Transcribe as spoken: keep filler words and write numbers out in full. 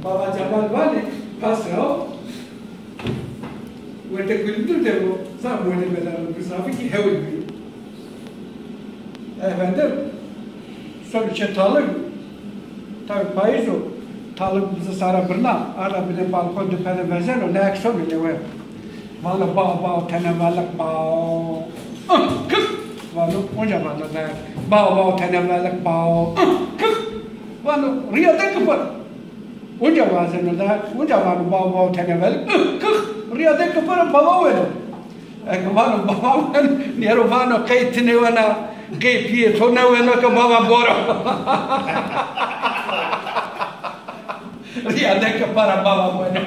Baba Cemal vanê, pasra o. Werte kulüptür de bu. Zaf muhalefet alın, zafı ki hewil bi. Efendim, sonuçta talık, tabi payız o. Talık bizi sara birna, arda bile balkon de pede vezeno, ne ek sonuçta we. Vano, "Bao, bao, tene velik bao." Ah, kık! Vano, onca vano da. "Bao, bao, tene velik bao." Ah, kık! Vano, "Riya de kıpır." Onca vazeno da, onca vano, "Bao, bao, tene velik." Ah, kık! Riya de kıpır, baba weno. Eke vano, "Baba weno." Nero vano, "Qey tine wena, qey piyê to ne weno ke baba boro." Riya de kıpır, baba weno.